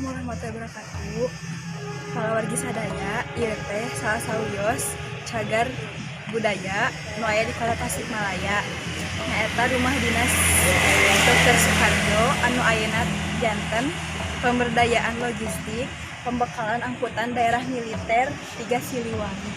Assalamualaikum warahmatullahi wabarakatuh. Palawargi sadaya, ieu teh salah sawios cagar budaya nu aya di Kota Tasikmalaya. Nyaeta rumah dinas Dr. Soekarjo anu ayeuna janten pemberdayaan logistik pembekalan angkutan daerah militer 3 Siliwangi.